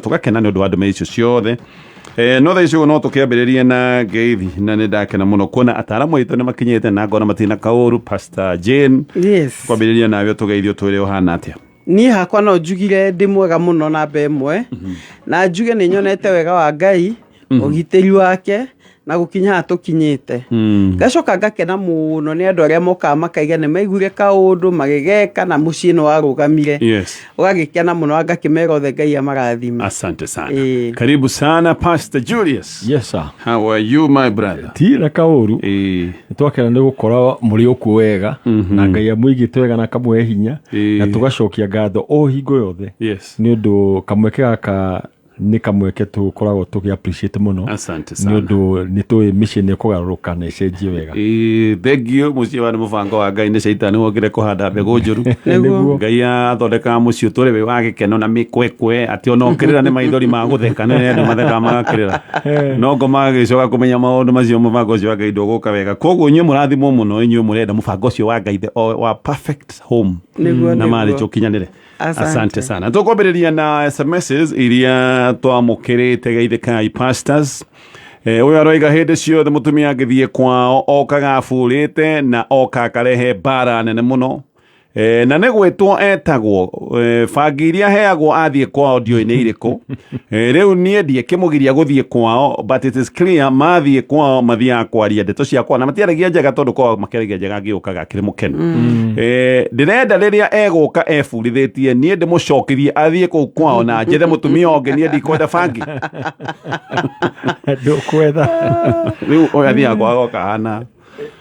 Tũgakena nĩ ũndũ wa ndũmĩrĩri icio ciothe. No thaa icio no tũkĩambĩrĩrie na ngeithi, na nĩ ndakena mũno kuona ataaramu aitũ nĩ makinyĩte na ngona matirĩ na kaũru. Pastor Jane, Yes. kwambĩrĩria nawe, ũtũgeithie, ũtwĩre ũhana atĩa. Niĩ hakwa no njugire ndĩ mwega mũno namba ĩmwe, na njuge nĩ nyonete wega wa Ngai, ũgitĩri wake, na gũkinya haha tũkinyĩte. Ngacoka ngakena mũno nĩ andũ arĩa mokaga makaiga nĩ maiguire kaũndũ magĩgeka na mũciĩ nĩ warũgamire. Ũgagĩkena mũno, ngakĩmera othe Ngai amarathime. Asante sana. Ĩĩ. Karibu sana, Pastor Julius. Yes sir. How are you, my brother? Ti na kaũru. Nĩ twakena nĩ gũkora mũrĩ okuo wega na Ngai amũigĩte wega na akamũhe hinya, na tũgacokia ngatho o hingo yothe nĩ ũndũ kamweke gaka nĩ kamweke tũkoragwo tũgĩ appreciate mũno Asante nĩ sana. ũndũ nĩ tũĩ mĩciĩ nĩ ĩkũgarũrũka na ĩcenjie wega. Ĩĩ, thank you. Mũciĩ wa nĩ mũbango wa Ngai, nĩ caitani wokire kũhanda mbegũ njũru. Nĩguo. Ngai athondekaga mũciĩ ũtũre wĩ wa gĩkeno na mĩkwekwe, atĩ ona ũkĩrĩra nĩ maithori ma gũtheka, nĩ andũ mathekaga magakĩrĩra, no ngoma agĩcoka kũmenya maũndũ macio, mũbango ũcio wa Ngai ndũgũka wega. Koguo inyuĩ mũrathimwo mũno, inyuĩ mũrenda mũbango ũcio wa Ngai, the wa perfect home na marriage ũkinyanĩre. Asante. Asante sana. Tũkwambĩrĩria na SMSs iria twamũkĩrĩte. Geithĩkai, pastors. Ũyũ aroiga hĩndĩ ciothe mũtumia angĩthiĩ kwao okaga aburĩte na oka akarehe mbara nene mũno. Na nĩ gwĩtwo etagwo. Bangi iria heagwo athiĩ kwao ndiũĩ nĩ irĩkũ. Rĩu niĩ ndiĩkĩmũgiria gũthiĩ kwao, but it is clear mathiĩ kwao mathiaga kwaria ndeto cia kwao na matiaragia njega, tondũ kwao makĩaragia njega angĩũkaga akĩrĩ mũkenu. Ndĩrenda rĩrĩa egũka eburithĩtie, niĩ ndĩmũcokithie athiĩ kũu kwao na njethe mũtumia ũngĩ. Niĩ ndikwenda bangi. Ndũkwetha. Rĩu ũyũ athiaga kwao agoka hana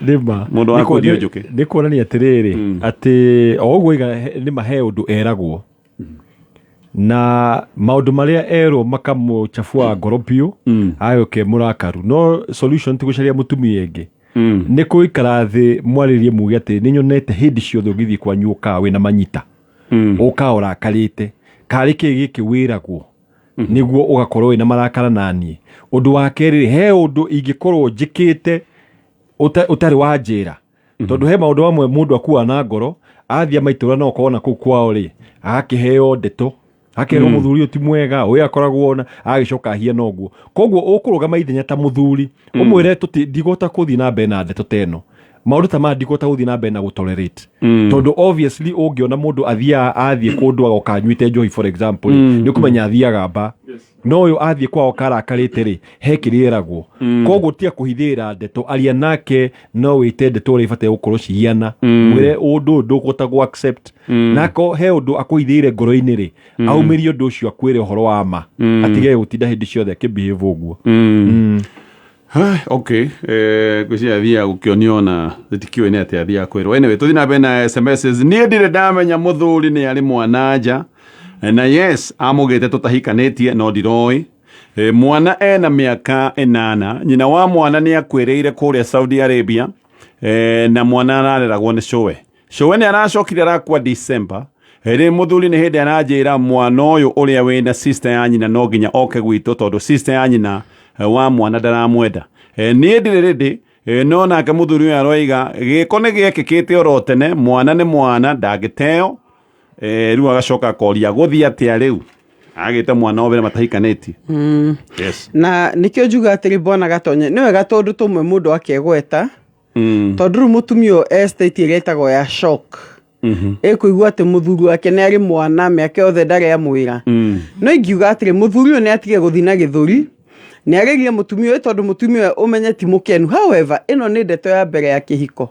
nĩma mũndũ wa kwendio njũkĩ. Nĩ kuonania atĩrĩrĩ, atĩ o ũguo iga nĩma he ũndũ eragwo na maũndũ marĩa erwo makamũchafua ngoro biũ, agĩũke mũrakaru. No solution ti gũcaria mũtumia ĩngĩ, nĩ kũikara thĩ mwarĩrie, muge atĩ nĩ nyonete hĩndĩ ciothe ũgĩthiĩ kwanyu ũkaga wĩna manyita, ũkaga ũrakarĩte, karĩ kĩ gĩkĩ wĩragwo nĩguo ũgakorwo wĩna marakara naniĩ. Ũndũ wa kerĩ, he ũndũ ingĩkorwo njĩkĩte ũtarĩ wa njĩra, tondũ he maũndũ mamwe mũndũ akuaga na ngoro athiĩ maitũra no ũkorwo na kũu kwao rĩ, agakĩheo ndeto, akerwo mũthuri ũyũ ti mwega, ũyũ akoragwo na agĩcoka ahiana ũguo. Koguo ũkũrũgama ithenya ta mũthuri, ũmwĩre tũti ndigũhota kũthiĩ na mbere na ndeto ta ĩno, maũndũ ta maya ndigũhota gũthiĩ na mbere na gũtolerate, tondũ obviously ũngĩona mũndũ athiaga athiĩ kũndũ agoka anyuĩte njohi, for example, nĩ ũkũmenya athiaga mba, no ũyũ athiĩ kwao karakarĩte rĩ, he kĩrĩa eragwo. Koguo tiga kũhithĩrĩra ndeto, aria nake, no wĩte ndeto ũrĩa ibataire gũkorwo cihiana, mwĩre ũndũ ũyũ ndũkũhota gũ accept, nako he ũndũ akũhithĩire ngoro-inĩ rĩ, aumĩrie ũndũ ũcio, akwĩre ũhoro wa ma, atige gũtinda hĩndĩ ciothe akĩbehave ũguo. Okay, ngwĩciria athiaga gũkĩonio na tũtikĩũĩ nĩ atĩa athiaga kwĩrwo. Anyway, tũthiĩ na mbere na SMSs. Niĩ ndirĩ ndamenya mũthuri nĩ arĩ mwana nja, na yes, amũgĩte tũtahikanĩtie, no ndiroĩ. Mwana ena mĩaka 8. Nyina wa mwana nĩ akuĩrĩire kũrĩa Saudi Arabia, na mwana arareragwo nĩ cũwe. Cũwe nĩ aracokire arakua December. Rĩ mũthuri nĩ hĩndĩ aranjĩra mwana ũyũ ũrĩa wĩna sister ya nyina no nginya oke gwitũ, tondũ sister ya nyina wa mwana ndaramwenda. Niĩ ndirĩ rĩndĩ. No nake mũthuri ũyũ aroiga gĩko nĩ gĩekĩkĩte oro tene, mwana nĩ mwana, ndangĩteo. Rĩu agacoka akoria gũthiĩ atĩa rĩu agĩte mwana wa mbere matahikanĩtie. Yes. Na nĩkĩo njuga atĩrĩ, bwana Gatonye, nĩ wega tũndũ tũmwe mũndũ akegweta, tondũ rĩu mũtumia ũyũ e state ĩrĩa ĩtagwo ya shock, ĩkũigua atĩ mũthuri wake nĩ arĩ mwana, mĩaka yothe ndarĩ amwĩra. No ingiuga atĩrĩ, mũthuri ũyũ nĩ atige gũthiĩ na gĩthũri, nĩ arĩrie mũtumia ũyũ, tondũ mũtumia ũyũ ũmenye ti mũkenu. However, ĩno nĩ ndeto ya mbere ya kĩhiko.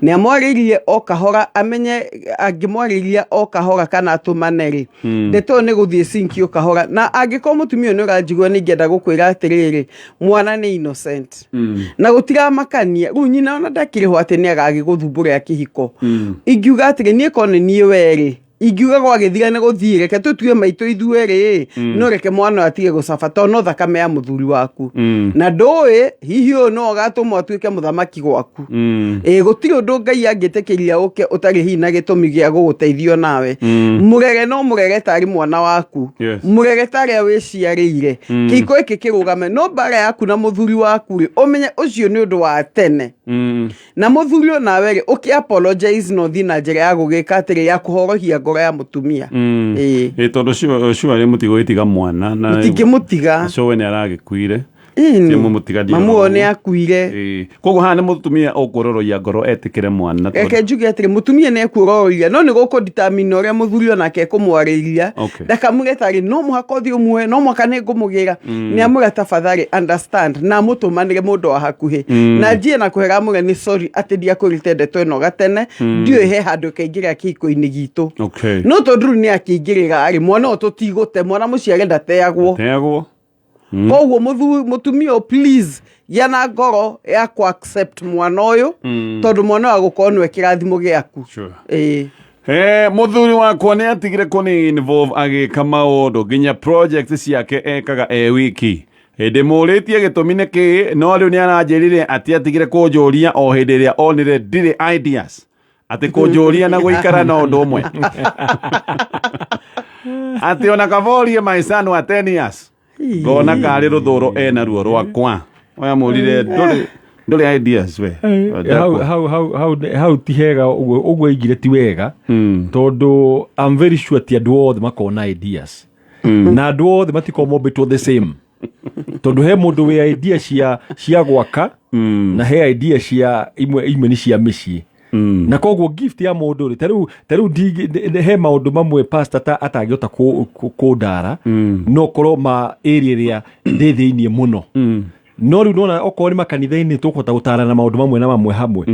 Nĩ amwarĩrie o kahora, amenye angĩmwarĩria o kahora kana atũmane rĩ, ndeto ĩyo nĩ gũthiĩ sinki o kahora. Na angĩkorwo mũtumia ũyũ nĩ ũranjigua, nĩ ingĩenda gũkwĩra atĩrĩrĩ, mwana nĩ innocent na gũtiramakania. Rĩu nyina ona ndakĩrĩhwo atĩ nĩ agagĩgũthumbũra kĩhiko. Ingiuga atĩrĩ, niĩ korwo nĩ niĩ werĩ, ingiuga gwagĩthira nĩ gũthiĩ, reke tũtue maitũ ithuerĩ, no reke mwana ũyũ atige gũcaba, tondũ no thakame ya mũthuri waku, na ndũĩ hihi ũyũ no ũgatũmwo atuĩke mũthamaki gwaku. Ĩ gũtirĩ ũndũ Ngai angĩtĩkĩria ũke ũtarĩ hihi na gĩtũmi gĩa gũgũteithio nawe. Mũrere, no mũrere tarĩ mwana waku. Mũrere tarĩa wĩciarĩire. Kĩhiko gĩkĩ kĩrũgame, no mbara yaku na mũthuri waku rĩ, ũmenye ũcio nĩ ũndũ wa tene. Na mũthuri ũyũ nawe rĩ, ũkĩ apologize na ũthiĩ na njĩra ya gũgĩka atĩrĩ, ya kũhorohia ngoro ya mũtumia. Ĩĩ. Ĩ tondũ sure nĩ mũtigũgĩtiga mwana na Mũtingĩmũtiga. Cũwe nĩ aragĩkuire. Ĩni. Ti mũmũtiga. Mamu ũyũ nĩ akuire. Ĩĩ. Koguo haha nĩ mũtumia ũkũroroia ngoro etĩkĩre mwana tondũ- Reke njuge atĩrĩ, mũtumia nĩ ekuororoia, no nĩ gũkũ determine ũrĩa mũthuri onake ekũmwarĩria. Ndakamwĩre tarĩ no mũhaka ũthiĩ ũmuoe, no mũhaka nĩ ngũmũgĩra. Nĩ amwĩra tafadhali understand, na amũtũmanĩre mũndũ wa hakuhĩ, na njie na kũhera, amwĩre nĩ sorry atĩ ndiakwĩrĩte ndeto ĩno gatene, ndiũĩ he handũ ĩkaingĩra kĩhiko-inĩ gitũ. No tondũ rĩu nĩ akĩingĩrĩra rĩ, mwana ũyũ tũtigũte, mwana mũciare ndateagwo. Teagwo. Koguo mũtumia ũyũ, please gĩa na ngoro ya ku accept mwana ũyũ, tondũ mwana ũyũ agũkorwo nĩwe kĩrathimo gĩaku. Ĩĩ. Mũthuri wakwa nĩ atigire kũni involve agĩka maũndũ, nginya project ciake ekaga e wiki. Ndĩmũrĩtie gĩtũmi nĩ kĩĩ, no rĩu nĩ aranjĩrire atĩ atigire kũnjũria o hĩndĩ ĩrĩa onire ndirĩ ideas, atĩ kũnjũria na gũikara na ũndũ ũmwe, atĩ ona kaborie my son wa 10 years ngona karĩ rũthũro ena ruo rwakwa. Oya mũrire ndũrĩ ideas we. Hau hau hau hau hau ti hega. Ũguo ũguo aigire ti wega, tondũ I'm very sure ti andũ othe makoragwo na ideas, na andũ othe matikoragwo mombĩtwo the same, tondũ he mũndũ wĩ idea cia gwaka, na he idea cia imwe nĩ cia mĩciĩ, na koguo gift ya mũndũ rĩ, tarĩu he maũndũ mamwe pastor ta atangĩhota kũndara, no korwo ma area ĩrĩa ndĩ thĩiniĩ mũno. No rĩu nona okorwo nĩ makanitha-inĩ, tũkũhota gũtarana maũndũ mamwe na mamwe hamwe.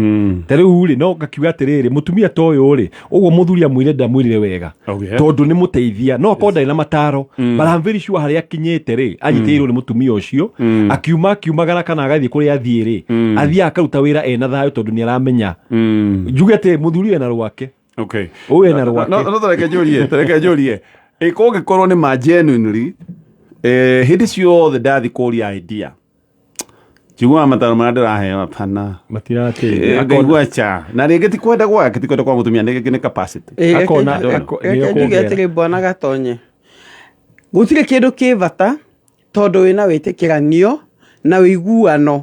Ta rĩu rĩ, no ngakiuga atĩrĩrĩ, mũtumia ta ũyũ rĩ, ũguo mũthuri amwĩre ndamwĩrire wega, tondũ nĩ mũteithia, no akorwo ndarĩ na mataro, but I'm very sure harĩa akinyĩte rĩ, anyitĩrĩirwo nĩ mũtumia ũcio. Akiuma akiumagara kana agathiĩ kũrĩa athiĩ rĩ, athiaga akaruta wĩra ena thayũ, tondũ nĩ aramenya. Njuge atĩ mũthuri ena rwake. Ũyũ ena rwake. No tareke njũrie, ĩ kũngĩkorwo nĩ ma genuinely, hĩndĩ ciothe ndathi kũria idea, njiguaga mataro marĩa ndĩraheo hapana. Matirateithia. Ngaigua cha na rĩngĩ ti kwenda gwake, ti kwenda kwa mũtumia, rĩngĩ nĩ capacity. Ĩĩ, reke Nĩyo reke njuge kuongera. atĩrĩ, bwana Gatonye, gũtirĩ kĩndũ kĩ bata tondũ wĩna wĩtĩkĩranio na ũiguano.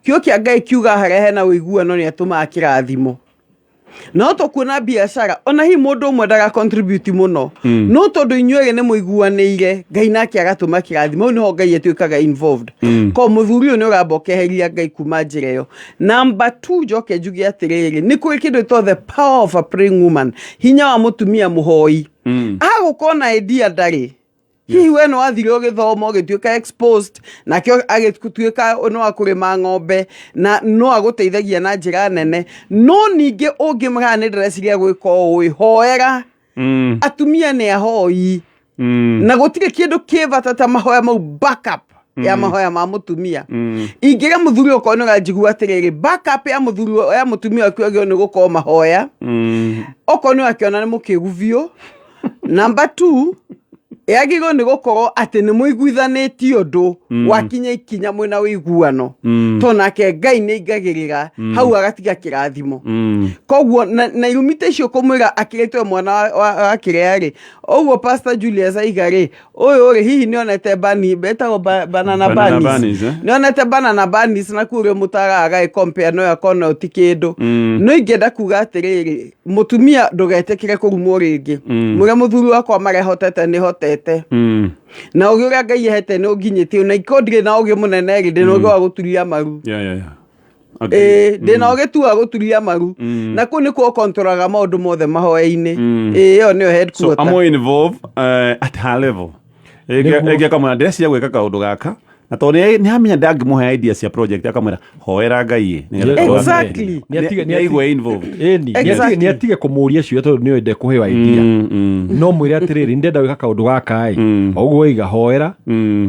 Kĩo kĩa Ngai kiuga harĩa hena ũiguano nĩ atũmaga kĩrathimo. No tũkuona biacara, ona hihi mũndũ ũmwe ndaga contribute mũno, no tondũ inyuĩ nĩ mũiguanĩire, Ngai nake agatũma kĩrathimo. Hau nĩho Ngai atuĩkaga involved. Ko mũthuri ũyũ nĩ ũramba ũkeheria Ngai kuma njĩra ĩyo. Number two, njoke njuge atĩrĩrĩ, nĩ kũrĩ kĩndũ gĩtagwo the power of a praying woman, hinya wa mũtumia mũhoi. Agũkorwo na idea ndarĩ, hihi we nĩ wathire ũgĩthoma, ũgĩtuĩka exposed, nake agĩtuĩka nĩ wa kũrĩma ng'ombe na no agũteithagia na njĩra nene. No ningĩ ũngĩmũra, nĩ ndĩreciria gwĩka ũũ, hoera. Atumia nĩ ahoi, na gũtirĩ kĩndũ kĩ bata ta mahoya mau, backup ya mahoya ma mũtumia. Ingĩra mũthuri, okorwo nĩ ũranjigua atĩrĩrĩ, backup ya mũthuri, ya mũtumia waku yagĩrĩirwo nĩ gũkorwo mahoya, okorwo nĩ wakĩona nĩ mũkĩgu biũ. Number two, yagĩrĩirwo nĩ gũkorwo atĩ nĩ mũiguithanĩtie ũndũ, wakinya ikinya mwĩna ũiguano, tondũ nake Ngai nĩ aingagĩrĩra hau agatiga kĩrathimo. Koguo na irumi ta icio kũmwĩra akĩrĩtwe mwana wa kĩrĩa rĩ, ũguo Pastor Julius aiga rĩ, ũyũ rĩ, hihi nĩonete bani betagwo banana Banana bunnies. bunnies, eh? Nĩonete banana bunnies na kuo ũrĩa mũtaraga agagĩ compare no akona ũti kĩndũ. No ingĩenda kuga atĩrĩrĩ, mũtumia ndũgetĩkĩre kũrumwo rĩngĩ. Mũrĩa mũthuri wakwa marehotete nĩ hotete, na ũgĩ ũrĩa Ngai ahete nĩ ũnginyĩtie, na ikorwo ndirĩ na ũgĩ mũnene rĩ, ndĩna ũgĩ wa gũturia maru. Yeah. Ĩĩ, ndĩna ũgĩ tu wa gũturia maru, na kũu nĩkuo kontrolaga maũndũ mothe mahoya-inĩ. Ĩĩ, ĩyo nĩyo So headquarter. I'm more involved at her level. Ĩngĩ akamwĩra ndĩreciria gwĩka kaũndũ gaka, na tondũ nĩ amenya ndangĩmũhe idea cia project, akamwĩra hoera Ngai ĩ, nĩgetha Exactly. Nĩ aigue involved. Ĩni nĩ atige kũmũria ciũria tondũ nĩ ende kũheo idea. No mwĩre atĩrĩrĩ, ndĩrenda gwĩka kaũndũ gaka ĩ, o ũguo waiga hoera,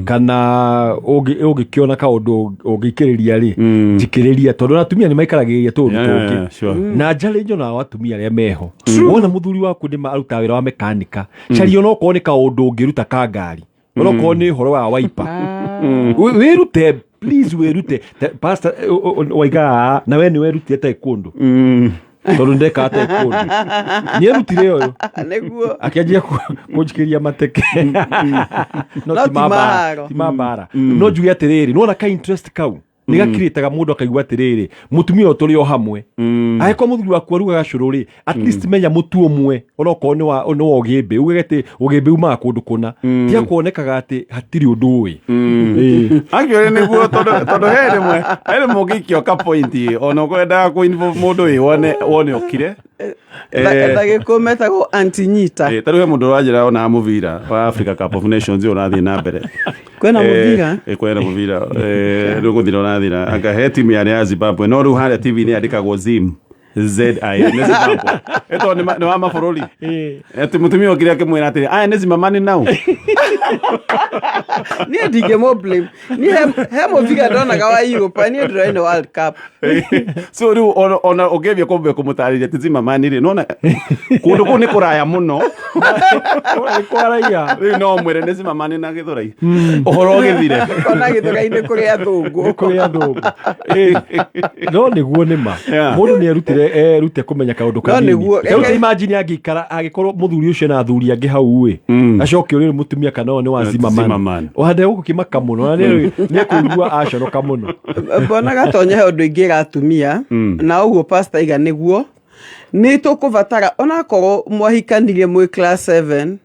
kana ũngĩkĩona kaũndũ ũngĩikĩrĩria rĩ, njikĩrĩria, tondũ ona atumia nĩ maikaragĩrĩria tũũndũ tũngĩ. Na njarĩ nyonaga atumia arĩa meho, wona mũthuri waku nĩ arutaga wĩra wa mekanika, caria onokorwo nĩ kaũndũ ũngĩruta ka ngari, onokorwo nĩ ũhoro wa waipa. Wĩrute, please, wĩrute. Pastor waigaga na we nĩ werutire taekwondo, tondũ ndekaga taekwondo, nĩ erutire ũyũ. Nĩguo. Akĩanjia kũnjikĩria mateke, no No ti ma ti mbara, maharo. ti ma mbara. No njuge atĩrĩrĩ, nĩwona ka interest kau. Nĩ gakirĩtaga mũndũ akaigua atĩrĩrĩ, mũtumia ũyũ tũrĩ o hamwe. Angĩkorwo mũthuri waku arugaga cũrũ rĩ, at least menya mũtu ũmwe, onokorwo nĩ wa ũgĩmbĩ, uge atĩ ũgĩmbĩ umaga kũndũ kũna, tiga kuonekaga atĩ hatirĩ ũndũ ũĩ. Ĩĩ. Actually nĩguo, tondũ he rĩmwe ũngĩikio ka point ona ũkwendaga kũ involve mũndũ ĩ wone ũkire. Na gĩkũyũ metagwo antinyita. Ta rĩu he mũndũ ũranjĩra ona mũbira wa Africa Cup of Nations ũyũ ũrathiĩ na mbere. Kwĩna mũbira? Kwĩna mũbira. Rĩu gũthira ũrathira, anga he timu yarĩ ya Zimbabwe, no rĩu harĩa TV-inĩ yandĩkagwo Zim ZI, nĩ Zimbabwe. Ĩtondũ nĩ wa mabũrũri. Atĩ mũtumia okire akĩmwĩra atĩrĩ, aya nĩ Zimamani nau. Niĩ ndingĩmũ blame. Niĩ he mũbira ndonaga wa Europe, niĩ ndĩrona nĩ World Cup. So rĩu ona ũngĩambia kũmbia kũmũtarĩria atĩ Zimamani rĩ, nona kũndũ kũu nĩ kũraya mũno. Nĩ kwaraiha. Rĩu no mwĩre nĩ Zimamani na Gĩthũrai, ũhoro ũgĩthire. Ona Gĩthũrai-inĩ kũrĩ athũngũ. Kũrĩ athũngũ. No nĩguo nĩ ma. Mũndũ nĩ erutire erute kũmenya kaũndũ No kanini. nĩguo. Rĩu ta imagine angĩikara angĩkorwo mũthuri ũcio na athuri angĩ hau ĩ, acoke ũrĩ mũtumia kana ũyũ nĩ wa Zimmerman. Zimmerman. Ũhande gũkũ kĩmaka mũno na nĩ ekũigua aconoka mũno. Mbona Gatonye, he ũndũ ingĩra atumia na ũguo pastor iga nĩguo nĩ tũkũbatara, onakorwo mwahikanirie mwĩ class 7,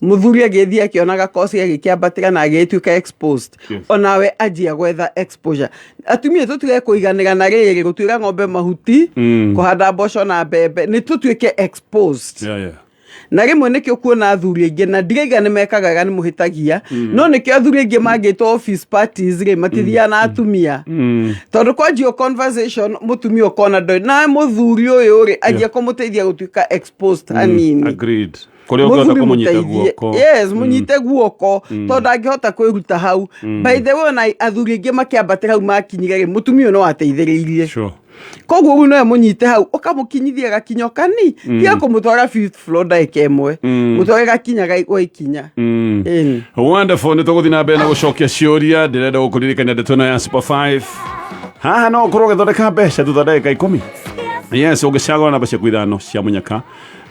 mũthuri agĩthiĩ akĩonaga koci agĩkĩambatĩra na agĩtuĩka exposed. Onawe anjia gwetha exposure. Atumia, tũtige kũiganĩra na rĩrĩ gũtuĩra ng'ombe mahuti, kũhanda mboco na mbembe. Nĩ tũtuĩke exposed. Na rĩmwe nĩkĩo kuona athuri aingĩ, na ndiraiga nĩ mekaga wega, nĩ mũhĩtagia, no nĩkĩo athuri aingĩ mangĩtwo office parties rĩ, matithiaga na atumia, tondũ kwanjio conversation mũtumia ũkona ndoĩ nawe mũthuri ũyũ rĩ, anjia kũmũteithia gũtuĩka exposed hanini. Agreed, kũrĩa ũngĩhota Mũthuri kũmũnyita mũteithie. guoko. Yes, mũnyite guoko, tondũ ndangĩhota kwĩruta hau. By the way, ona athuri aingĩ makĩambatĩra hau makinyire rĩ, mũtumia ũyũ no ateithĩrĩirie. Koguo rĩu nowe mũnyite hau, ũkamũkinyithia gakinyo kani, tiga kũmũtwara fifth floor ndagĩka ĩmwe, mũtware gakinya gwa ikinya. Ĩni. Wonderful. Nĩ tũgũthiĩ na mbere na gũcokia ciũria. Ndĩrenda gũkũririkania ndeto ĩno ya Super 5 haha no ũkorwo ũgĩthondeka mbeca thutha ndagĩka 10. Yes, ũngĩcagũra namba ciaku ithano cia mũnyaka,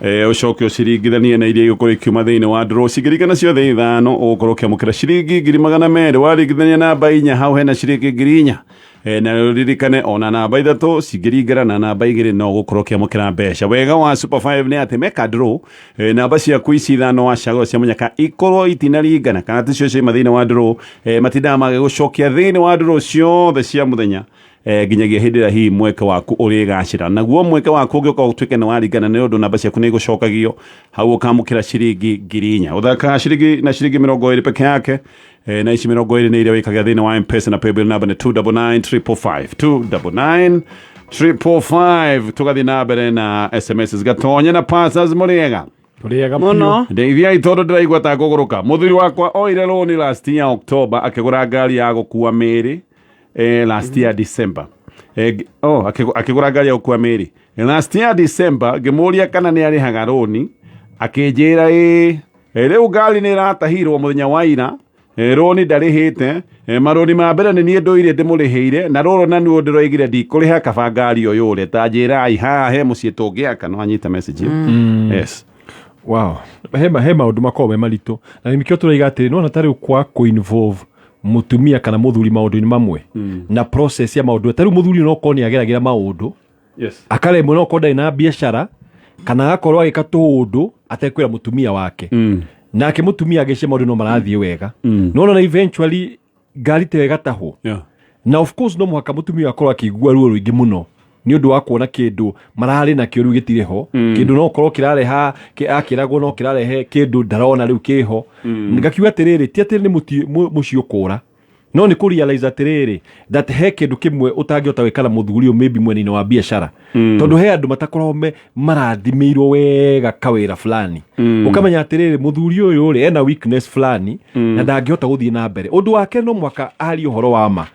ũcoke ũciringithanie na iria igũkorwo ikiuma thĩinĩ wa draw, cingĩringana ciothe ithano, ũgũkorwo ũkĩamũkĩra ciringi 200,000. Waringithania namba inya, hau hena ciringi 4,000. Na ũririkane ona namba ithatũ cingĩringana na namba igĩrĩ, no ũgũkorwo ũkĩamũkĩra mbeca. Wega wa Super 5 nĩ atĩ meka draw, namba ciaku ici ithano wacagũra cia mũnyaka ikorwo itinaringana kana ticio ciaima thĩinĩ wa draw, matindaga magĩgũcokia thĩinĩ wa draw ciothe cia mũthenya, nginyagia hĩndĩ ĩrĩa hihi mweke waku ũrĩgacĩra. Naguo mweke waku ũngĩũka ũtuĩke nĩ waringana, nĩ ũndũ namba ciaku nĩ igũcokagio hau, ũkamũkĩra ciringi 4,000. Ũthakaga ciringi na ciringi 20 peke yake. Na ici 20 nĩ iria wĩkagia thĩinĩ wa Mpesa, na paybill number nĩ 299555, 299555. Tũgathiĩ na mbere na SMS. Gatonye na passers, mũrĩega? Tũrĩega. Mũno. Ndeithiai tondũ ndĩraigua ta ngũgũrũka. Mũthuri wakwa oire rũni last year October akĩgũra ngari ya gũkua mĩĩrĩ, last year December, oh, akĩgũra ngari ya gũkua mĩĩrĩ last year December. Ngĩmũria kana nĩ arĩhaga rũni, akĩnjĩra ĩĩ. Rĩu ngari nĩ ĩratahirwo mũthenya wa ira. Rũni ndarĩhĩte. Marũni ma mbere nĩ niĩ ndũire ndĩmũrĩhĩire, na rũrũ na nuo ndĩroigire ndikũrĩha, kaba ngari ũyũ ũre. Ta njĩrai haha he mũciĩ tũngĩaka. No anyita message ĩyo. Yes. Wow, he maũndũ makoragwo me maritũ, na nĩkĩo tũraiga atĩ nĩwona ta rĩu kwa kũ-involve mũtumia kana mũthuri maũndũ-inĩ mamwe na process ya maũndũ. Ta rĩu mũthuri no korwo nĩ ageragĩra maũndũ, akaremwo, no korwo ndarĩ na biacara kana agakorwo agĩka tũũndũ atekwĩra mũtumia wake, nake mũtumia agĩcia maũndũ no marathiĩ wega, no na eventually ngari ta ĩyo ĩgatahwo. Na of course no mũhaka mũtumia akorwo akĩigua ruo rũingĩ mũno nĩ ũndũ wa kuona kĩndũ mararĩ nakĩo rĩu gĩtirĩ ho, kĩndũ no korwo kĩrareha akĩragwo no kĩrarehe kĩndũ ndarona rĩu kĩho. Ngakiuga atĩrĩrĩ, ti atĩ nĩ mũciĩ ũkũra, no nĩ kũ realize atĩrĩrĩ that he kĩndũ kĩmwe ũtangĩhota gwĩka na mũthuri ũyũ, maybe mwena-inĩ wa biacara, tondũ he andũ matakoragwo me marathimĩirwo wega kawĩra fulani. Ũkamenya atĩrĩrĩ, mũthuri ũyũ rĩ, ena weakness fulani na ndangĩhota gũthiĩ na mbere. Ũndũ wake no mwaka arie ũhoro wa ma,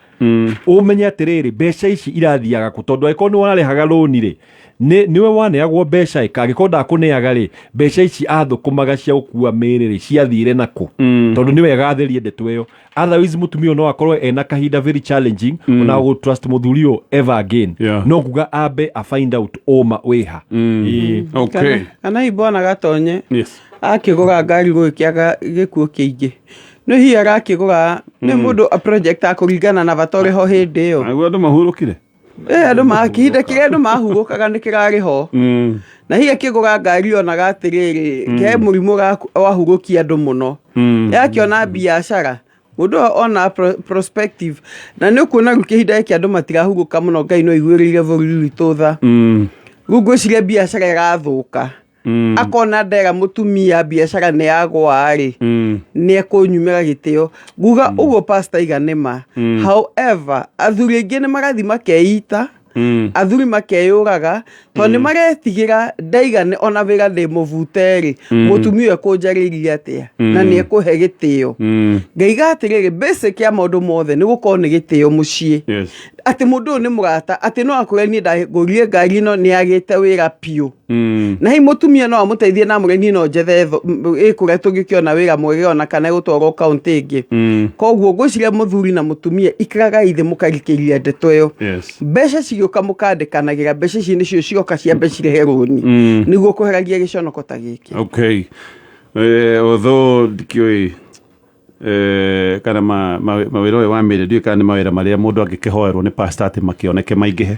ũmenye atĩrĩrĩ, mbeca ici irathiaga kũ, tondũ angĩkorwo nĩ warĩhaga rũni rĩ, nĩwe waneagwo mbeca ĩka, angĩkorwo ndakũneaga rĩ, mbeca ici athũkũmaga cia gũkua mĩĩrĩ rĩ, ciathire nakũ? Tondũ nĩ wega atherie ndeto ĩyo, otherwise mũtumia ũyũ no akorwo ena kahinda very challenging ona gũ trust mũthuri ũyũ ever again. No kuga ambe a find out ũma wĩha. Ĩĩ. Kana hihi bwana Gatonye akĩgũra ngari gũgĩkĩaga gĩkuũ kĩingĩ. Nĩ hihi arakĩgũra nĩ mũndũ a project akũringana na bata ũrĩ ho hĩndĩ ĩyo. Nĩguo andũ mahurũkire. Andũ ma kĩhinda kĩrĩa andũ mahurũkaga nĩ kĩrarĩ ho. Na hihi akĩgũra ngari onaga atĩrĩrĩ, he mũrimũ wahurũkia andũ mũno. Yakĩona biacara mũndũ ũyũ ona prospective na nĩ ũkuona rĩu kĩhinda gĩkĩ andũ matirahurũka mũno. Ngai no aiguĩrĩire bũrũri witũ tha. Rĩu ngwĩciria biacara ĩrathũka, akona ndera mũtumia biacara nĩ yagwa rĩ, nĩ ekũnyumĩra gĩtĩo. Nguga ũguo, Pastor iga nĩ ma. However, athuri aingĩ nĩ marathiĩ makeita, athuri makeyũraga tondũ nĩ maretigĩra ndaiga ona wĩra ndĩ mũbute rĩ, mũtumia ũyũ ekũnjarĩria atĩa na nĩ ekũhe gĩtĩo. Ngaiga atĩrĩrĩ, basic ya maũndũ mothe nĩ gũkorwo nĩ gĩtĩo mũciĩ, atĩ mũndũ ũyũ nĩ mũrata, atĩ no akwĩre niĩ ndagũrire ngari ĩno, nĩ agĩte wĩra biũ, na hihi mũtumia no amũteithie na amũre niĩ no njethe ĩ kũrĩa tũngĩkĩona wĩra mwega ona kana gũtwarwo kaũntĩ ĩngĩ. Koguo ngwĩciria mũthuri na mũtumia ikaragai thĩ mũkarikĩria ndeto ĩyo. Mbeca cigĩũka mũkandĩkanagĩra, mbeca ici nĩcio cioka ciambe cirehe rũni, nĩguo kũheragia gĩconoko ta gĩkĩ. Okay, although ndikĩũĩ kana mawĩra ũyũ wa mĩrĩ, ndiũĩ kana nĩ mawĩra marĩa mũndũ angĩkĩhoerwo nĩ pastor atĩ makĩoneke maingĩhe.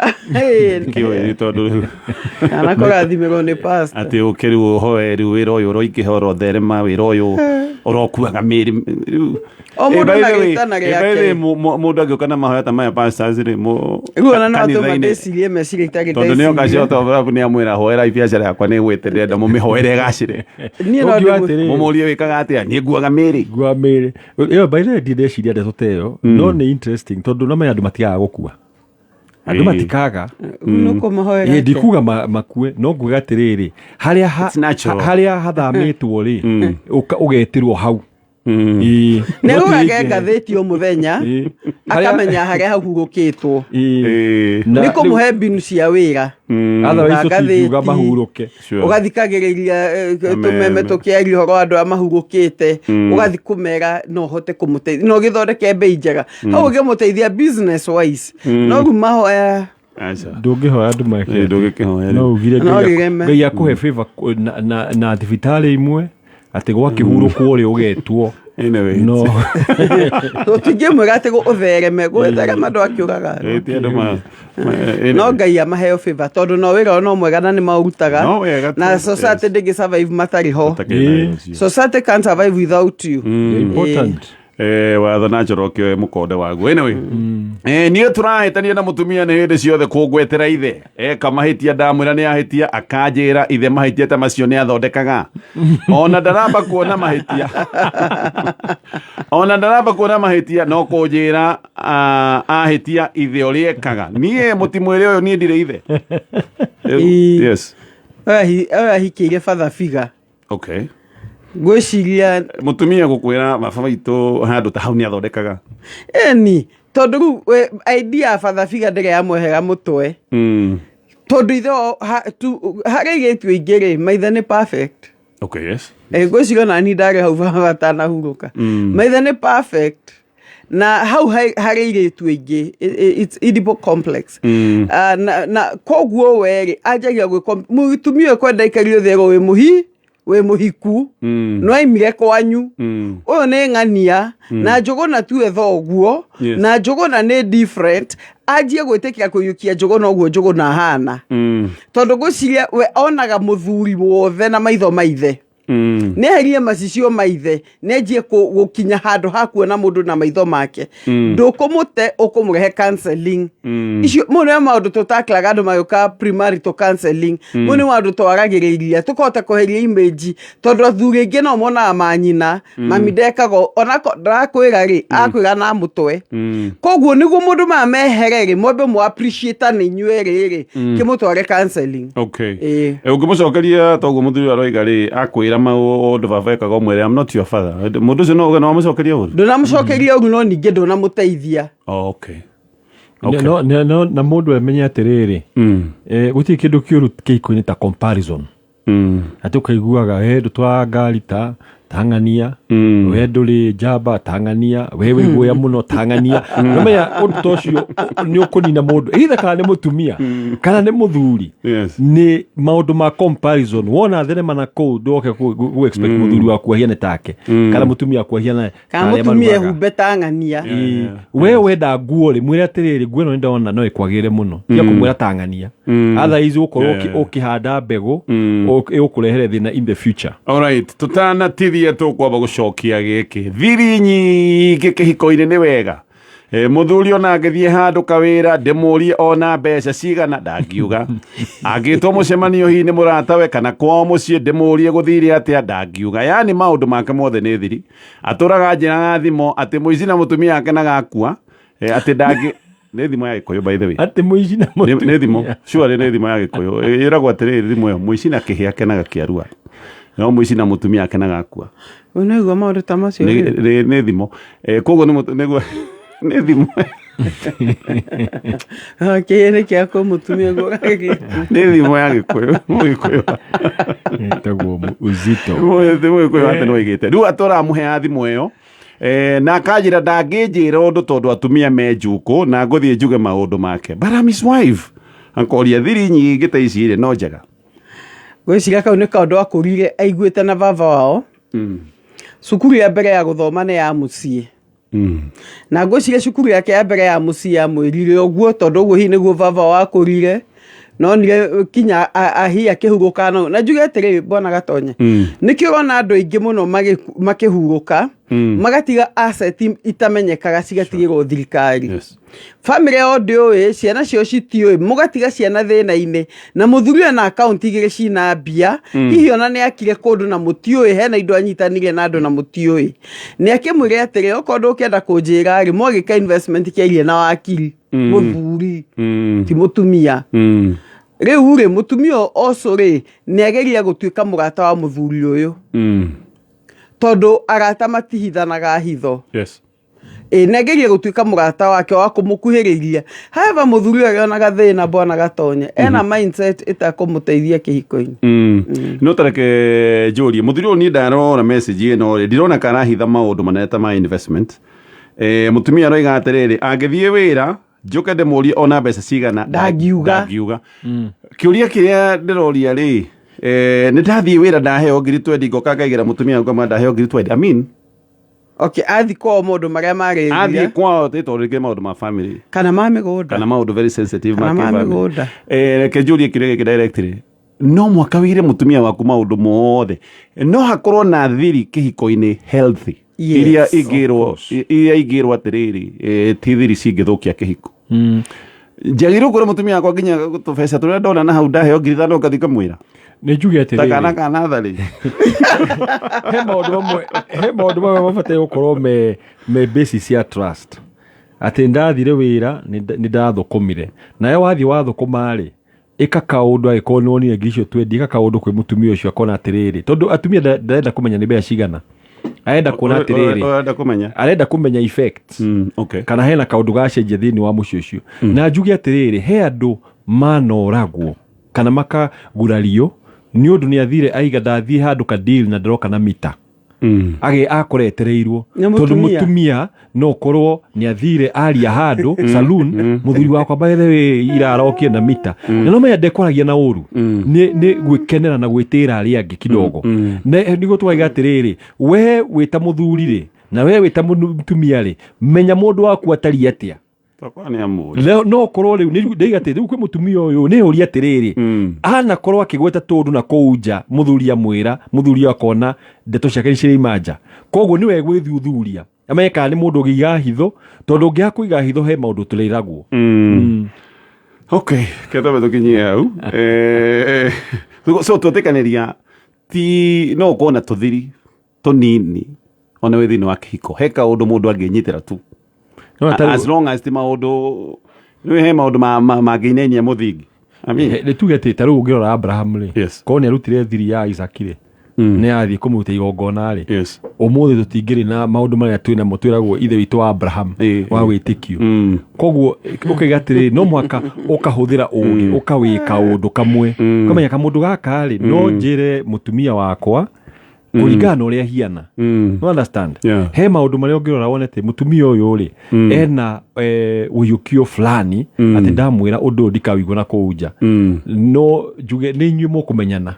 Ndikĩũĩ nĩ tondũ rĩu kana kũrathimĩrwo nĩ pastor. Atĩ ũke rĩu ũhoe rĩu wĩra ũyũ ũroingĩha, ũrotherema, wĩra ũyũ ũrokuaga mĩrĩ rĩu. O mũndũ By na the way, gĩtana by the way, gĩake. mũndũ angĩũka na mahoya ta maya, pastors rĩ, Rĩu ona no atũma kanitha-inĩ, ndĩcirie meciria itarĩ tondũ nĩ oka ndeciria. cio tondũ nĩ amwĩra hoera biacara yakwa nĩ gwĩte, ndĩrenda mũmĩhoere ĩgacĩre. Niĩ no Ũngiuga atĩrĩrĩ, Mũmũrie wĩkaga atĩa, niĩ nguaga mĩrĩ. Ngua mĩrĩ ĩyo, by the way, ndindeciria ndeto ta ĩyo, no nĩ interesting tondũ no menya andũ matigaga gũkua, andũ matikaga. Nĩ ũkũmahoera Ĩ, atĩa? ndikuga makue, no nguga atĩrĩrĩ, harĩa It's natural. harĩa hathamĩtwo rĩ, ũgetĩrwo hau. Ĩ, Nĩ no ti gũgage ĩngĩ. ngathĩti o mũthenya, Ĩ. akamenya harĩa hahurũkĩtwo. Ĩ. Nĩ Na kũmũhe mbinu cia wĩra. Otherwise Na tũtingiuga ngathĩti. mahurũke. Ũgathikagĩrĩria tũmeme tũkĩaria ũhoro wa andũ arĩa mahurũkĩte, ũgathi kũmera no ũhote kũmũteithia no ũgĩthondeke mbei njega hau ũngĩmũteithia business wise, no rĩu mahoya. Aca. Ndũngĩhoya andũ meke Ĩ, ndũngĩkĩhoya rĩu. No ugire No Ngai rĩreme. Ngai akũhe favor na thibitarĩ imwe atĩ gwakĩhurũkwo rĩ ũgetwo. Anyway, no Tũtingĩmwĩra atĩ ũthereme, gũtherema ndwakĩũraga. Ti andũ anyway. No Ngai amaheo favor tondũ no wĩra ũyũ no mwega na nĩ maũrutaga. No wega tu, Na society ndĩngĩ survive matarĩ ho. Ũtakĩrĩ nayo ũcio. Society can't survive without you. Important. Watho na njoro kĩoe mũkonde waguo. Anyway, niĩ tũrahĩtania na mũtumia nĩ hĩndĩ ciothe kũngwetera ithe eka mahĩtia, ndamwĩra nĩ ahĩtia akanjĩra ithe mahĩtia ta macio nĩ athondekaga, ona ndaramba kuona mahĩtia, ona ndaramba kuona mahĩtia no kũnjĩra, ah, ahĩtia ithe ũrĩa ekaga. Niĩ mũtimwĩre ũyũ, niĩ ndirĩ ithe. Yes. Ũyũ ahikĩire father figure. Ngwĩciria Mũtumia gũkwĩra baba witũ handũ ta hau nĩ athondekaga. Ĩni tondũ rĩu idea ya father figure ndĩrĩ yamwehera mũtwe, tondũ ithe wao harĩ airĩtu aingĩ rĩ, maithe nĩ perfect. Ngwĩciria ona ni ndarĩ hau baba atanahurũka, maithe nĩ perfect na hau harĩ airĩtu aingĩ it's Oedipal complex. Ah, na koguo werĩ anjagia gwĩko mũtumia ũyũ kwenda ikario therwo wĩ mũhi wĩ mũhiku, no aimire kwanyu, ũyũ nĩ ng'ania na Njũgũna tuwe thoguo. Na Njũgũna nĩ different, anjie gwĩtĩkĩra kũiyũkia Njũgũna ũguo Njũgũna ahana, tondũ ngwĩciria we onaga mũthuri wothe na maitho maithe. Nĩ eherie macicio maithe, nĩ anjie gũkinya handũ ha kuona mũndũ na maitho make. Ndũkũmũte, ũkũmũrehe counseling icio. Mau nĩ maũndũ tũtaklaga andũ magĩũka premarital counseling. Mau nĩ maũndũ twaragĩrĩria tũkahota kweheria image, tondũ athuri aingĩ no monaga manyina mami ndekaga onako ndarakwĩra rĩ, akwĩra na mũtwe. Koguo nĩguo mũndũ maya mehere rĩ, mwambe mũ appreciate nĩ inyuĩ rĩ, kĩmũtware counseling. Ĩĩ. Ũngĩmũcokeria toguo mũthuri ũyũ aroiga rĩ, akwĩra maũndũ baba ekaga, ũmwĩre, "I'm not your father." Mũndũ ũcio no uge no amũcokeria ũru. Ndũnamũcokeria ũru, no ningĩ ndũnamũteithia. Oh, okay. Okay. No, na mũndũ amenye atĩrĩrĩ, gũtirĩ kĩndũ kĩũru kĩhiko-inĩ ta comparison, atĩ ũkaiguaga he ndũtwaraga ngari ta Tang'ania, we ndũrĩ njamba, tang'ania, we wĩ guoya mũno, tang'ania. Nomenya ũndũ ta ũcio nĩ ũkũnina mũndũ, either kana nĩ mũtumia kana nĩ mũthuri. Nĩ maũndũ ma comparison. Wona thenema na kũu, ndũgoke gũ expect mũthuri waku ahiane take kana mũtumia waku ahiane Kana ta arĩa mũtumia marugaga. ehumbe tang'ania. Ĩĩ. We wenda nguo rĩ, mwĩre atĩrĩrĩ, nguo ĩno nĩ ndona no ĩkwagĩrĩre mũno, tiga kũmwĩra tang'ania. Otherwise ũgũkorwo ũkĩhanda mbegũ ĩgũkũrehere thĩna in the future. Alright, tutanatithia tũkwamba gũcokia gĩkĩ. Thiri nyingĩ kĩhiko-inĩ nĩ wega? Mũthuri ona angĩthiĩ handũ kawĩra ndĩmũrie ona mbeca cigana, ndangiuga. Angĩtwo mũcemanio hihi nĩ mũratawe kana kwao mũciĩ ndĩmũrie gũthire atĩa, ndangiuga. Yani maũndũ make mothe nĩ thiri. Atũraga njĩraga thimo atĩ mũici na mũtumia wake nagakua, atĩ ndangĩ nĩ thimo ya Gĩkũyũ, by the way. Atĩ mũici na Nĩ thimo. Mũtumia. Surely nĩ thimo ya Gĩkũyũ. Ĩragwo atĩrĩrĩ, thimo ĩyo, mũici na kĩhĩ akenaga kĩarua, no mũici na mũtumia akenaga akua. Ũnaigua maũndũ ta macio? Nĩ thimo. Koguo nĩ nĩguo nĩ thimo. Kĩĩ nĩ kĩa kũ mũtumia guo? Nĩ thimo ya Gĩkũyũ, Mũgĩkũyũ. Ĩtagwo uzito. Mũgĩkũyũ atĩ nĩwaigĩte rĩu atũramũheaga thimo ĩyo. Na akanjĩra ndangĩnjĩra ũndũ tondũ atumia me njukũ na ngũthiĩ njuge maũndũ make, but I'm his wife. Akoria thiri nyingĩ ta ici rĩ, no njega? Ngwĩciria kau nĩ kaũndũ akũrire aiguĩte na baba wao. Cukuru ya mbere ya gũthoma nĩ ya mũciĩ. Na ngwĩciria cukuru yake ya mbere ya mũciĩ yamwĩrire ũguo tondũ ũguo hihi nĩguo baba wao akũrire, nonire kinya hihi akĩhurũka. No na njuge atĩrĩrĩ, bwana Gatonye, nĩkĩo ũrona andũ aingĩ mũno makĩhurũka magatiga asset itamenyekaga cigatigĩrwo thirikari. Bamĩrĩ yao ndĩũĩ, ciana ciao citiũĩ, mũgatiga ciana thĩna-inĩ na mũthuri ena akaunti igĩrĩ cina mbia. Hihi ona nĩ akire kũndũ na mũtiũĩ, hena indo anyitanire na andũ na mũtiũĩ. Nĩ akĩmwĩre atĩrĩ, okorwo ndũkĩenda kũnjĩra rĩ, mwagĩka investment kĩairie na wakiri mũthuri, ti mũtumia. Rĩu rĩ, mũtumia ũcio rĩ, nĩ ageria gũtuĩka mũrata wa mũthuri ũyũ, tondũ arata matihithanaga hitho. Ĩ nĩ ageria gũtuĩka mũrata wake wa kũmũkuhĩrĩria. However, mũthuri ũyũ agĩonaga thĩna, bwana Gatonye, ena mindset ĩtakũmũteithia kĩhiko-inĩ. No tareke njũrie mũthuri ũyũ, niĩ ndarora message ĩno rĩ, ndirona kana arahitha maũndũ manene ta ma investment. Mũtumia aroiga atĩrĩrĩ, angĩthiĩ wĩra njũke ndĩmũrie ona mbeca cigana, Ndangiuga. Ndangiuga. Kĩũria kĩrĩa ndĩroria rĩ, nĩ ndathiĩ wĩra ndaheo ngiri 20, ngoka ngaigĩra mũtumia ngoma ndaheo ngiri 20, I mean, Okay, athi kwao maũndũ marĩa athiĩ marĩria kwao tĩ tondũ rĩngĩ maũndũ ma family kana ma mĩgũnda. Kana maũndũ very sensitive Kana ma ma kĩbamĩrĩ. mĩgũnda. Reke njũrie kĩũria gĩkĩ directly. No mwaka wĩire mũtumia waku maũndũ mothe? No hakorwo na thiri kĩhiko-inĩ healthy? Yes. Iria ingĩrwo, iria ingĩrwo atĩrĩrĩ, ti thiri cingĩthũkia kĩhiko. Njagĩrĩirwo kwĩra mũtumia wakwa nginya tũbeca tũrĩa ndona na hau ndaheo 5,000, ngathiĩ ngamwĩra Nĩ njuge ta kana atĩrĩrĩ, ka natharĩ? He maũndũ mamwe mabataire gũkorwo me basis ya trust, atĩ ndathire wĩra nĩ ndathũkũmire, nawe wathiĩ wathũkũma rĩ, ĩka kaũndũ. Angĩkorwo nĩ wonire ngiri icio 20, ĩka kaũndũ kwĩ mũtumia ũcio akona atĩrĩrĩ, tondũ atumia ndarenda kũmenya nĩ mbeca cigana, arenda kuona atĩrĩrĩ, Ũrenda kũmenya arenda kũmenya effects, kana hena kaũndũ gacenjia thĩinĩ wa mũciĩ ũcio. Na njuge atĩrĩrĩ, he andũ manoragwo kana makagurario nĩ ũndũ nĩ athire aiga ndathiĩ handũ ka deal na ndĩroka na mita age akoretereirwo Nĩ tondũ mũtumia. Mũtumia no korwo nĩ athire aria handũ saloon, mũthuri wakwa by the way ira arokie na mita, na no menya ndekwaragia na ũru, nĩ gwĩkenera na gwĩtĩra arĩa angĩ kidogo. Na nĩguo twaiga atĩrĩrĩ, we wĩta mũthuri rĩ, na we wĩta mũtumia rĩ, menya mũndũ waku atariĩ atĩa. Tokorwo nĩ amũĩ. Leo no korwo rĩu ndĩiga atĩ rĩu kwĩ mũtumia ũyũ nĩ ũria atĩrĩrĩ, anakorwo akĩgweta tũndũ na kũu nja, mũthuri amwĩra, mũthuri akona ndeto ciake nĩ ciraima nja, koguo nĩwe gwĩthuthuria amenye kana nĩ mũndũ ũngĩiga hitho, tondũ ũngĩaga kũiga hitho he maũndũ tũrĩragwo. Okay, kethabe tũkinyie hau. So twetĩkanĩria ti no ũkorwo na tũthiri tũnini ona wĩ thĩinĩ wa kĩhiko, he kaũndũ mũndũ angĩnyitĩra tu. No, As long as ti maũndũ nĩ he maũndũ mangĩinainia mũthingi, I mean, Nĩ tuge atĩ ta rĩu ũngĩrora Abraham rĩ, korwo nĩ arutire thiri ya Isaac rĩ, nĩ athiĩ kũmũruta igongona rĩ, ũmũthĩ tũtingĩrĩ na maũndũ marĩa twĩ namo twĩragwo ithe witũ wa Abraham wa wĩtĩkio. Koguo ũkaiga atĩrĩrĩ, no mũhaka ũkahũthĩra ũgĩ, ũkawĩka ũndũ kamwe, ũkamenya kamũndũ gaka rĩ, no njĩre mũtumia wakwa. Kũringana na ũrĩa ahiana. You understand? Yeah. He maũndũ marĩa ũngĩrora wone atĩ mũtumia ũyũ rĩ, ena ũiyũkio fulani, atĩ ndamwĩra ũndũ ũyũ ndikawĩigua na kũu nja. No njuge nĩ inyuĩ mũkũmenyana.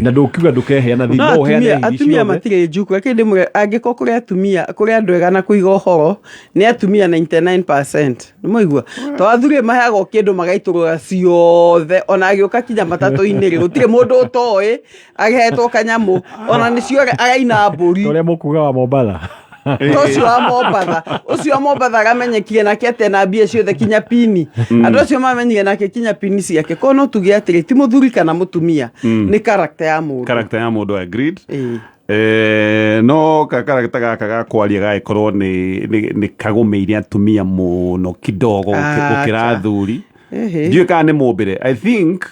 Na ndũkiuga ndũkeheana thiri, No no ũheane atumia thiri atumia ciothe. matirĩ njuku. Reke ndĩmwĩre, angĩkorwo kũrĩ atumia, kũrĩ andũ ega na kũiga ũhoro, nĩ atumia 99%. Nĩmwaigua? To athuri maheagwo kĩndũ magaitũrũra ciothe, ona agĩũka kinya matatũ-inĩ rĩ, gũtirĩ mũndũ ũtoĩ ahetwo kanyamũ, ona nĩcio araina mbũri. Ta ũrĩa mũkuga wa Mombatha. To ũcio wa Mombatha, ũcio wa Mombatha aramenyekire nake atĩ ena mbia ciothe kinya pini. Andũ acio mamenyire nake kinya pini ciake. Koguo no tuge atĩrĩ, ti mũthuri kana mũtumia, nĩ character ya mũndũ. Character ya mũndũ, agreed. Ĩĩ. No ka character gaka ga kwaria gagĩkorwo nĩ kagũmĩire atumia mũno kidogo gũkĩra Acha. athuri. Ĩhĩ. Ndiũĩ kana nĩ mũmbĩre. I think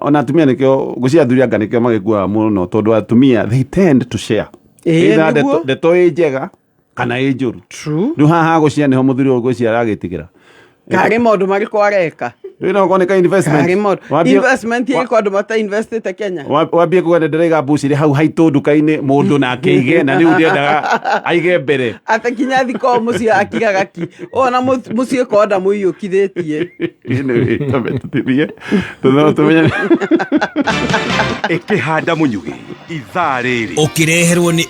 ona atumia nĩkĩo ngũcia athuri anga nĩkĩo magĩkuaga mũno, tondũ atumia they tend to share. Ĩĩ, Either nĩguo. ndeto ĩ njega kana ĩ njũru. True. Rĩu haha gũcia nĩho mũthuri ũyũ ngwĩciria aragĩtigĩra. Karĩ maũndũ marĩkũ areka? Rĩu no okorwo nĩ ka investment. Karĩ maũndũ investment ĩrĩkũ andũ mata investite Kenya? Wambie kuga nĩ ndĩraiga mbucĩrĩ hau haitũ nduka-inĩ, mũndũ nake aige, na rĩu ndĩendaga aige mbere. Atĩ kinya thikoo mũciĩ akiraga ki ona mũciĩ korwo ndamũiyũkithĩtie. Anyway, twambe tũtithie tũmenye. Ĩkĩhanda mũnyugĩ ithaa rĩrĩ. Ũkĩreherwo nĩ